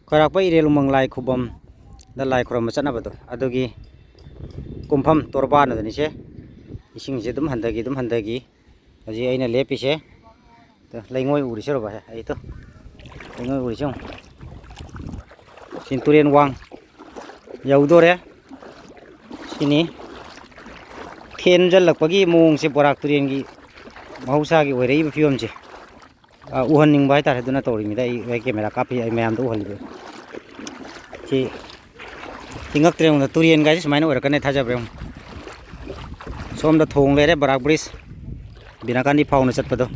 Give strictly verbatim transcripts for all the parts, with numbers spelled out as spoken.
ꯈ꯭ꯋꯥꯏꯔꯥꯛꯄꯝ ꯏꯔꯦꯜ ꯎꯃꯪ ꯂꯥꯏ ꯈꯨꯕꯝꯗ ꯂꯥꯏ ꯈꯨꯔꯨꯝꯕ ꯆꯠꯅꯕꯗꯣ, ꯑꯗꯨꯒꯤ ꯀꯨꯝꯐꯝ ꯇꯣꯔꯕꯥꯟ ꯑꯗꯨꯅꯤꯁꯦ꯫ ꯏꯁꯤꯡꯁꯦ ꯑꯗꯨꯝ ꯍꯟꯊꯈꯤ, ꯑꯗꯨꯝ ꯍꯟꯊꯈꯤ꯫ ꯍꯧꯖꯤꯛ ꯑꯩꯅ ꯂꯦꯞꯄꯤꯁꯦ, ꯇꯣ, ꯂꯩꯉꯣꯏ ꯎꯔꯤꯁꯦ ꯎꯔꯕ? ꯑꯩ ꯇꯣ, ꯂꯩꯉꯣꯏ ꯎꯔꯤꯁꯦ ꯌꯦꯡꯉꯨ꯫ ꯁꯤ ꯇꯨꯔꯦꯟ ꯋꯥꯡ ꯌꯧꯗꯣꯔꯦ꯫ ꯁꯤꯅꯤ ꯊꯦꯟꯖꯜꯂꯛꯄꯒꯤ ꯃꯑꯣꯡꯁꯦ, ꯕꯣꯔꯥꯛ ꯇꯨꯔꯦꯟꯒꯤ ꯃꯍꯧꯁꯥꯒꯤ ꯑꯣꯏꯔꯛꯏꯕ ꯐꯤꯕꯝꯁꯦ꯫ ꯑ, ꯎꯍꯟꯅꯤꯡꯕ ꯍꯥꯏꯇꯥꯔꯦ, ꯑꯗꯨꯅ ꯇꯧꯔꯤꯉꯩꯗ ꯑꯩ, ꯑꯩ ꯀꯦꯃꯦꯔꯥ ꯀꯥꯞꯄꯤ, ꯑꯩ ꯃꯌꯥꯝꯗ ꯎꯍꯜꯂꯤꯕ꯫ ꯁꯤ ꯏꯪꯉꯛꯇ꯭ꯔꯦ, ꯌꯦꯡꯉꯨꯗ, ꯇꯨꯔꯦꯟꯒꯥꯏꯁꯦ ꯁꯨꯃꯥꯏꯅ ꯑꯣꯏꯔꯛꯀꯅꯤ ꯊꯥꯖꯕ꯭ꯔꯥ ꯌꯦꯡꯉꯨ꯫ ꯁꯣꯝꯗ ꯊꯣꯡ ꯂꯩꯔꯦ, ꯕꯔꯥꯛ ꯕ꯭ꯔꯤꯖ, ꯕꯤꯅꯥꯀꯥꯟꯗꯤ ꯐꯥꯎꯅ ꯆꯠꯄꯗꯣ꯫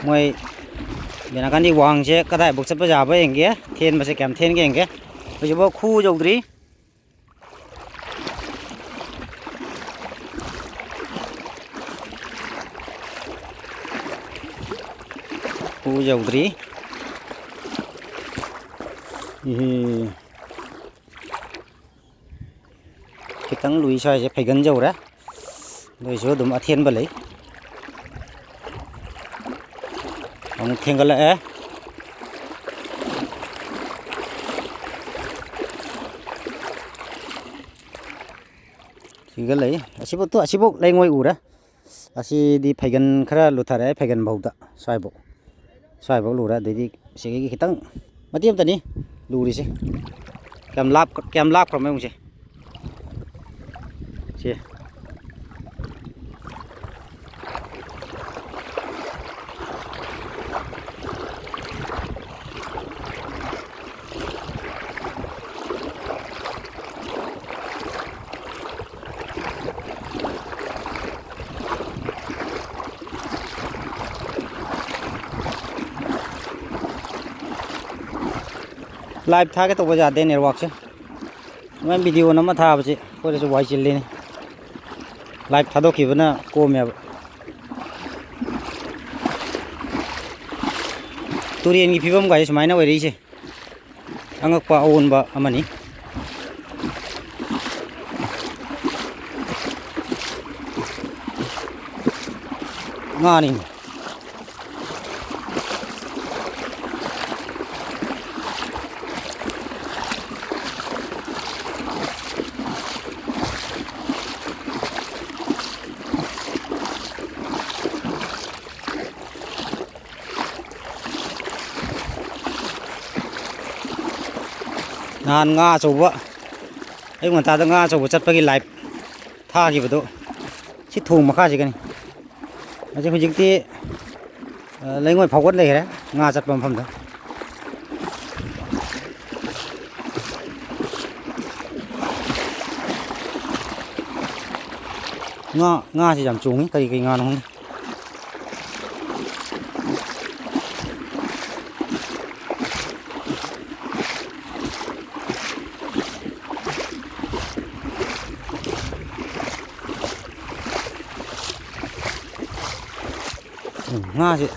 ꯃꯣꯏ ꯕꯤꯅꯥꯀꯥꯟꯗꯤ ꯋꯥꯡꯁꯦ ꯀꯗꯥꯏꯐꯥꯎ ꯆꯠꯄ ꯌꯥꯕ ꯌꯦꯡꯒꯦ, ꯊꯦꯟꯕꯁꯦ ꯀꯌꯥꯝ ꯊꯦꯟꯒꯦ ꯌꯦꯡꯒꯦ꯫ ꯍꯧꯖꯤꯛꯐꯥꯎ ꯈꯨ ꯌꯧꯗ꯭ꯔꯤ꯫ ꯈꯨ ꯌꯧꯗ꯭ꯔꯤ꯫ ꯏꯍꯦ꯫ ꯈꯤꯇꯪ ꯂꯨꯏ ꯁ꯭ꯋꯥꯏꯁꯦ, ꯐꯩꯒꯟ ꯌꯧꯔꯦ꯫ ꯑꯗꯨꯏꯁꯨ ꯑꯗꯨꯝ ꯑꯊꯦꯟꯕ ꯂꯩ꯫ ꯑꯃꯨꯛ ꯊꯦꯡꯒꯠꯂꯛꯑꯦ꯫ ꯁꯤꯒ ꯂꯩ꯫ ꯑꯁꯤꯐꯥꯎ ꯇꯣ-, ꯑꯁꯤꯐꯥꯎ ꯂꯩꯉꯣꯏ ꯎꯔꯦ꯫ ꯑꯁꯤꯗꯤ ꯐꯩꯒꯟ ꯈꯔ ꯂꯨꯊꯔꯛꯑꯦ, ꯐꯩꯒꯟ ꯐꯥꯎꯗ, ꯁ꯭ꯋꯥꯏꯐꯥꯎ, ꯁ꯭ꯋꯥꯏꯐꯥꯎ ꯂꯨꯔꯦ꯫ ꯑꯗꯩꯗꯤ ꯁꯤꯗꯒꯤ ꯈꯤꯇꯪ ꯃꯇꯦꯛ ꯑꯃꯇꯅꯤ ꯂꯨꯔꯤꯁꯦ꯫ ꯀꯌꯥꯝ ꯂꯥꯞ-, ꯀꯌꯥꯝ ꯂꯥꯞꯈ꯭ꯔꯃꯣ ꯌꯦꯡꯉꯨꯁꯦ꯫ ꯁꯤ꯫ Live ꯊꯥꯒꯦ ꯇꯧꯕ ꯌꯥꯗꯦ networkꯁꯦ꯫ ꯁꯨꯃꯥꯏꯅ video ꯅꯝꯃ ꯊꯥꯕꯁꯦ ꯑꯩꯈꯣꯏꯗꯁꯨ ꯋꯥꯏ ꯆꯤꯜꯂꯤꯅꯤ꯫ Live ꯊꯥꯗꯣꯛꯈꯤꯕꯅ ꯀꯣꯝꯃꯦꯕ꯫ ꯇꯨꯔꯦꯟꯒꯤ ꯐꯤꯕꯝ ꯀꯥꯏꯁꯦ ꯁꯨꯃꯥꯏꯅ ꯑꯣꯏꯔꯛꯏꯁꯦ꯫ ꯑꯉꯛꯄ ꯑꯑꯣꯟꯕ ꯑꯃꯅꯤ꯫ ꯉꯥꯅꯤ꯫ ꯅꯍꯥꯟ ꯉꯥ ꯑꯆꯧꯕ, ꯑꯌꯨꯛ ꯉꯟꯇꯥꯗ ꯉꯥ ꯑꯆꯧꯕ ꯆꯠꯄꯒꯤ live ꯊꯥꯈꯤꯕꯗꯣ ꯁꯤ ꯊꯣꯡ ꯃꯈꯥꯁꯤꯒꯅꯤ꯫ ꯑꯁꯤ ꯍꯧꯖꯤꯛꯇꯤ, ꯑ, ꯂꯩꯉꯣꯏ ꯐꯥꯎꯒꯠ ꯂꯩꯈ꯭ꯔꯦ ꯉꯥ ꯆꯠꯄ ꯃꯐꯝꯗ꯫ ꯉꯥ, ꯉꯥꯁꯤ ꯌꯥꯝ ꯆꯣꯡꯉꯤ, ꯀꯔꯤ ꯀꯔꯤ ꯉꯥꯅꯣ ꯈꯪꯗꯦ꯫ ꯎꯝ, ꯉꯥꯁꯦ,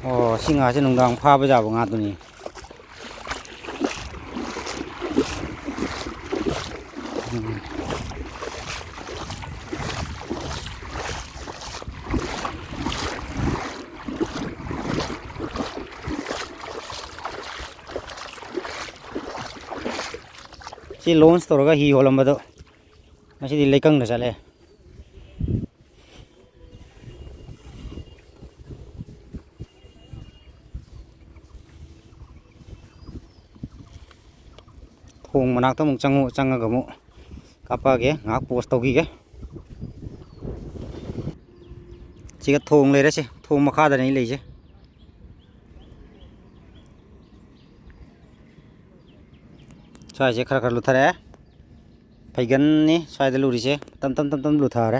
ꯑꯣ, ꯁꯤ ꯉꯥꯁꯦ ꯅꯨꯡꯗꯥꯡ ꯐꯥꯕ ꯌꯥꯕ ꯉꯥꯗꯨꯅꯤ꯫ ꯎꯝ꯫ ꯁꯤ launch ꯇꯧꯔꯒ ꯍꯤ ꯍꯣꯜꯂꯝꯕꯗꯣ ꯉꯁꯤꯗꯤ ꯂꯩꯀꯪꯗ ꯆꯠꯂꯦ꯫ ꯊꯣꯡ ꯃꯅꯥꯛꯇ ꯑꯃꯨꯛ ꯆꯪꯉꯨ-, ꯆꯪꯉꯒ ꯑꯃꯨꯛ ꯀꯥꯞꯄꯛꯑꯒꯦ, ꯉꯥꯏꯍꯥꯛ pause ꯇꯧꯈꯤꯒꯦ꯫ ꯁꯤꯒ ꯊꯣꯡ ꯂꯩꯔꯦ, ꯁꯦ ꯊꯣꯡ ꯃꯈꯥꯗꯅꯦ ꯑꯩ ꯂꯩꯁꯦ꯫ ꯁ꯭ꯋꯥꯏꯁꯦ ꯈꯔ ꯈꯔ ꯂꯨꯊꯔꯛꯑꯦ꯫ ꯐꯩꯒꯟꯅꯤ ꯁ꯭ꯋꯥꯏꯗ ꯂꯨꯔꯤꯁꯦ꯫ ꯇꯞ ꯇꯞ ꯇꯞ ꯇꯞ ꯂꯨꯊꯔꯦ꯫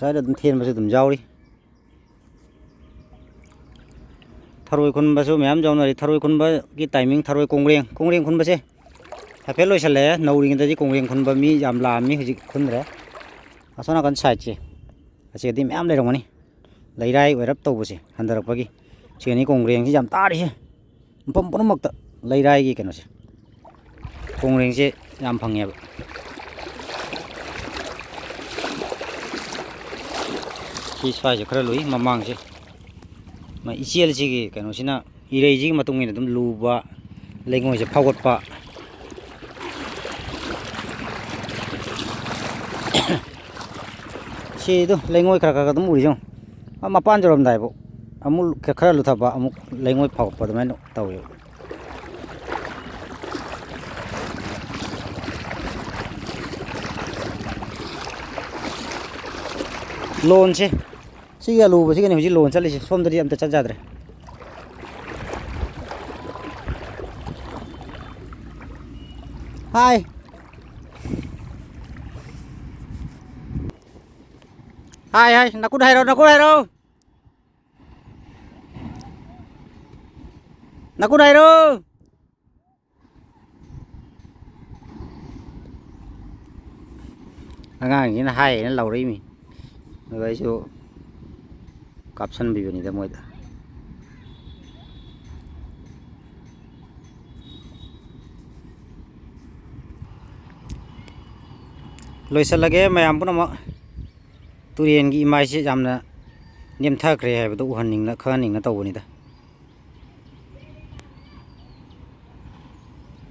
ꯁ꯭ꯋꯥꯏꯗ ꯑꯗꯨꯝ ꯊꯦꯟꯕꯁꯨ ꯑꯗꯨꯝ ꯌꯥꯎꯔꯤ꯫ ꯊꯔꯣꯏ ꯈꯨꯟꯕꯁꯨ ꯃꯌꯥꯝ ꯌꯥꯎꯅꯔꯤ꯫ ꯊꯔꯣꯏ ꯈꯨꯟꯕꯒꯤ timing, ꯊꯔꯣꯏ ꯀꯣꯡꯒ꯭ꯔꯦꯡ, ꯀꯣꯡꯒ꯭ꯔꯦꯡ ꯈꯨꯟꯕꯁꯦ ꯍꯥꯏꯐꯦꯠ ꯂꯣꯏꯁꯜꯂꯛꯑꯦ꯫ ꯅꯧꯔꯤꯉꯩꯗꯗꯤ ꯀꯣꯡꯒ꯭ꯔꯦꯡ ꯈꯨꯟꯕ ꯃꯤ ꯌꯥꯝ ꯂꯥꯛꯑꯝꯃꯤ, ꯍꯧꯖꯤꯛ ꯈꯨꯟꯗ꯭ꯔꯦ꯫ ꯑꯁꯣꯝ ꯅꯥꯀꯟ sideꯁꯦ, ꯑꯁꯤꯗꯗꯤ ꯃꯌꯥꯝ ꯂꯩꯔꯝꯒꯅꯤ꯫ ꯂꯩꯔꯥꯏ ꯑꯣꯏꯔꯞ ꯇꯧꯕꯁꯦ ꯍꯟꯊꯔꯛꯄꯒꯤ꯫ ꯁꯤꯒꯅꯤ ꯀꯣꯡꯒ꯭ꯔꯦꯡꯁꯤ ꯌꯥꯝ ꯇꯥꯔꯤꯁꯦ꯫ ꯃꯐꯝ ꯄꯨꯝꯅꯃꯛꯇ ꯂꯩꯔꯥꯏꯒꯤ ꯀꯩꯅꯣꯁꯦ, ꯀꯣꯡꯒ꯭ꯔꯦꯡꯁꯦ ꯌꯥꯝ ꯐꯪꯉꯦꯕ꯫ ꯁꯤ ꯁ꯭ꯋꯥꯏꯁꯦ ꯈꯔ ꯂꯨꯏ꯫ ꯃꯃꯥꯡꯁꯦ ꯃꯥ ꯏꯆꯦꯜꯁꯤꯒꯤ ꯀꯩꯅꯣꯁꯤꯅ, ꯏꯔꯩꯁꯤꯒꯤ ꯃꯇꯨꯡ ꯏꯟꯅ ꯑꯗꯨꯝ ꯂꯨꯕ, ꯂꯩꯉꯣꯏꯁꯦ ꯐꯥꯎꯒꯠꯄ꯫ ꯁꯤꯗꯣ ꯂꯩꯉꯣꯏ ꯈꯔ ꯈꯔ ꯑꯗꯨꯝ ꯎꯔꯤ ꯌꯦꯡꯉꯣ꯫ ꯑꯥ, ꯃꯄꯥꯟ ꯌꯧꯔꯝꯗꯥꯏꯐꯥꯎ ꯑꯃꯨꯛ ꯈ-, ꯈꯔ ꯂꯨꯊꯕ, ꯑꯃꯨꯛ ꯂꯩꯉꯣꯏ ꯐꯥꯎꯒꯠꯄ, ꯑꯗꯨꯃꯥꯏꯅ ꯇꯧꯋꯦꯕ꯫ ꯂꯣꯟꯁꯦ, ꯁꯤꯒꯤ ꯑꯂꯨꯕꯁꯤꯒꯅꯤ ꯍꯧꯖꯤꯛ ꯂꯣꯟ ꯆꯠꯂꯤꯁꯦ꯫ ꯁꯣꯝꯗꯗꯤ ꯑꯝꯇ ꯆꯠ ꯌꯥꯗ꯭ꯔꯦ꯫ ꯍꯥꯏ꯫ ꯍꯥꯏ, ꯍꯥꯏ꯫ ꯅꯈꯨꯠ ꯍꯥꯏꯔꯣ, ꯅꯈꯨꯠ ꯍꯥꯏꯔꯣ꯫ ꯅꯈꯨꯠ ꯍꯥꯏꯔꯣ꯫ ꯑꯉꯥꯡꯁꯤꯅ ꯍꯥꯏꯌꯦꯅ ꯂꯥꯎꯔꯛꯏꯃꯤ꯫ ꯑꯗꯨꯒ ꯑꯩꯁꯨ ꯀꯥꯞꯁꯟꯕꯤꯕꯅꯤꯗ ꯃꯣꯏꯗ꯫ ꯂꯣꯏꯁꯤꯜꯂꯒꯦ ꯃꯌꯥꯝ ꯄꯨꯝꯅꯃꯛ꯫ ꯇꯨꯔꯦꯟꯒꯤ ꯏꯃꯥꯏꯁꯦ ꯌꯥꯝꯅ ꯅꯦꯝꯊꯈ꯭ꯔꯦ ꯍꯥꯏꯕꯗꯣ ꯎꯍꯟꯅꯤꯡꯅ, ꯈꯪꯍꯟꯅꯤꯡꯅ ꯇꯧꯕꯅꯤꯗ꯫